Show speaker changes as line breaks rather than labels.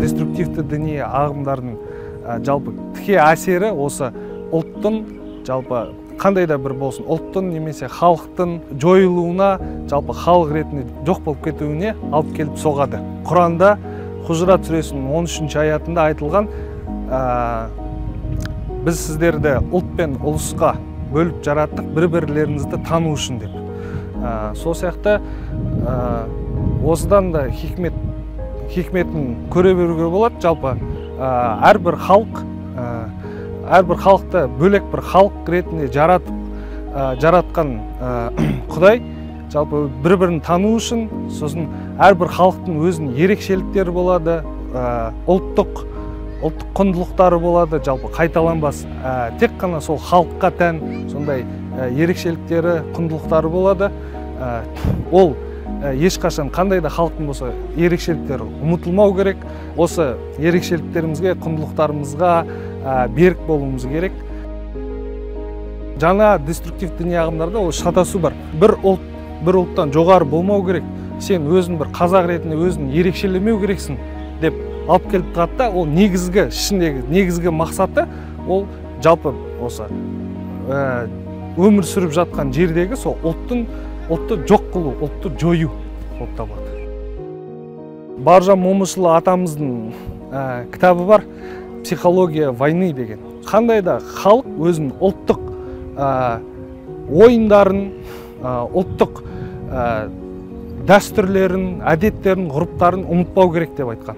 Деструктивті діни ағымдардың жалпы тіке әсері осы ұлттың, жалпы қандай да бір болсын ұлттың немесе халықтың жойылуына, жалпы халық ретінде жоқ болып кетуіне алып келіп соғады. Құранда Хужурат сүресінің 13 аятында айтылған, біз сіздерді ұлт пен ұлысқа бөліп жараттық, бір-бірлеріңізді тану үшін деп. Сол сияқты осыдан да хикметін көре беруге болады. Жалпы әрбір халық, әрбір халықты бөлек бір халық ретінде жаратқан Құдай жалпы бір-бірін тану үшін, сосын әрбір халықтың өзінің ерекшеліктері болады, ұлттық құндылықтары болады, жалпы қайталанбас, тек қана сол халыққа тән сондай ерекшеліктері, құндылықтары болады. Ол ешқашан қандай да халықтың болса ерекшеліктері ұмытылмау керек. Осы ерекшеліктерімізге, құндылықтарымызға берік болуымыз керек. Жаңа деструктив діни ағымдарда ол шатасу бар. Бір ұлт бір ұлттан жоғары болмау керек, сен өзің бір қазақ ретінде өзің ерекшелемеу керексің деп алып келіп тұрады да, ол негізгі ішіндегі негізгі мақсаты ол жалпы осы өмір сүріп жатқан жердегі сол ұлтты жоқ қылу, ұлтты жою болып табылады. Бауыржан Момышұлы атамыздың кітабы бар, «Психология войны» деген. Қандай да халық өзінің ұлттық ойындарын, ұлттық дәстүрлерін, әдеттерін, ғұрыптарын ұмытпау керек деп айтқан.